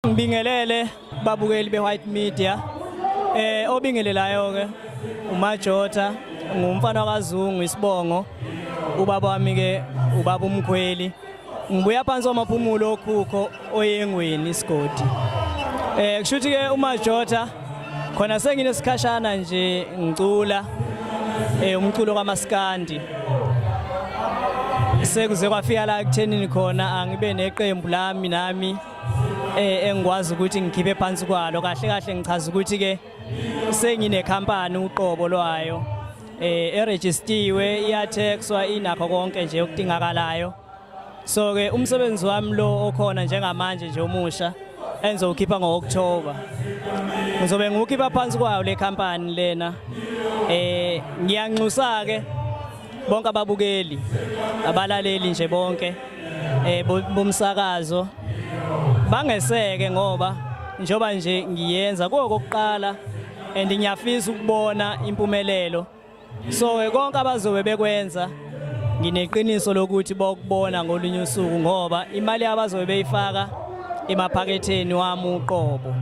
Ngibingelele babukeli beWhite Media. Obingelelayo ke uMajotha ngumfana kaZungu isibongo. Ubaba wami ke ubaba uMkhweli. Ngibuya phansi kwamaphumulo okhukho oyengweni isigodi. Kushuthi ke uMajotha khona senginesikhashana nje ngicula umculo kaMaskandi. Sekuze kwafika la ekuthenini khona angibe neqembu lami nami engikwazi ukuthi ngikhiphe phansi kwalo. Kahle kahle ngichaza ukuthi ke sengine company uqobo lwayo eregistiwe, iyathexwa, inakho konke nje okudingakalayo. So ke umsebenzi wami lo okhona njengamanje nje omusha engizowukhipha ngo-October, ngizobe ngiwukhipha phansi kwayo le company lena. Ngiyanxusa ke bonke ababukeli, abalaleli nje bonke bomsakazo bangeseke, ngoba njoba nje ngiyenza kokuqala and ngiyafisa ukubona impumelelo. So ke konke abazobe bekwenza ngineqiniso lokuthi bokubona ngolunye usuku, ngoba imali abazobe beyifaka emaphaketheni wami uqobo.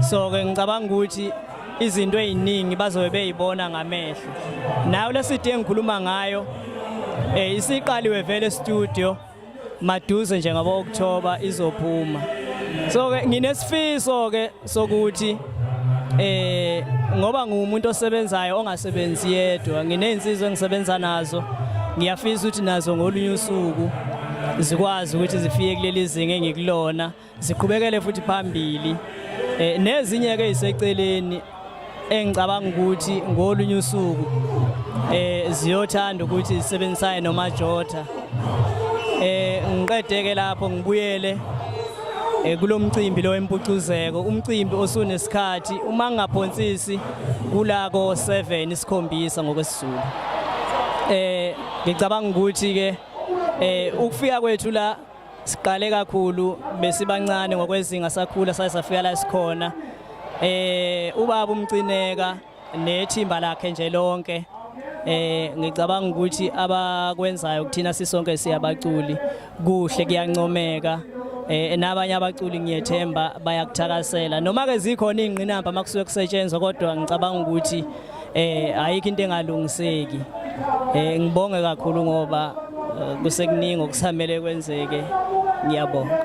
So ke ngicabanga ukuthi izinto eziningi bazobe beyibona ngamehlo. Nayo lesidi engikhuluma ngayo isiqaliwe vele studio, maduze nje ngabo October izophuma. So ke nginesifiso ke sokuthi ngoba ngumuntu osebenzayo ongasebenzi yedwa, nginezinsizwa engisebenza nazo, ngiyafisa ukuthi nazo ngolunye usuku zikwazi ukuthi zifike kuleli zinga engikulona, ziqhubekele futhi phambili, nezinye ke iseceleni engicabanga ukuthi ngolunye usuku ziyothanda ukuthi zisebenzisane noMajotha. Ngiqedeke lapho ngibuyele kulomcimbi lo wempucuzeko, umcimbi osunesikhathi uma ngingaphonsisi kulako 7 isikhombisa ngokwesiZulu. Ngicabanga ukuthi ke ukufika kwethu la siqale kakhulu besibancane ngokwezinga, sakhula saye safika la sikhona. Ubaba uMcineka nethimba lakhe nje lonke, ngicabanga ukuthi abakwenzayo kuthina sisonke siyabaculi kuhle, kuyancomeka. Nabanye abaculi ngiyethemba bayakuthakasela, noma ke zikhona ingqinamba makusuke kusetshenzwa, kodwa ngicabanga ukuthi ayikho into engalungiseki. Ngibonge kakhulu ngoba kusekuningi okusamele kwenzeke. Ngiyabonga.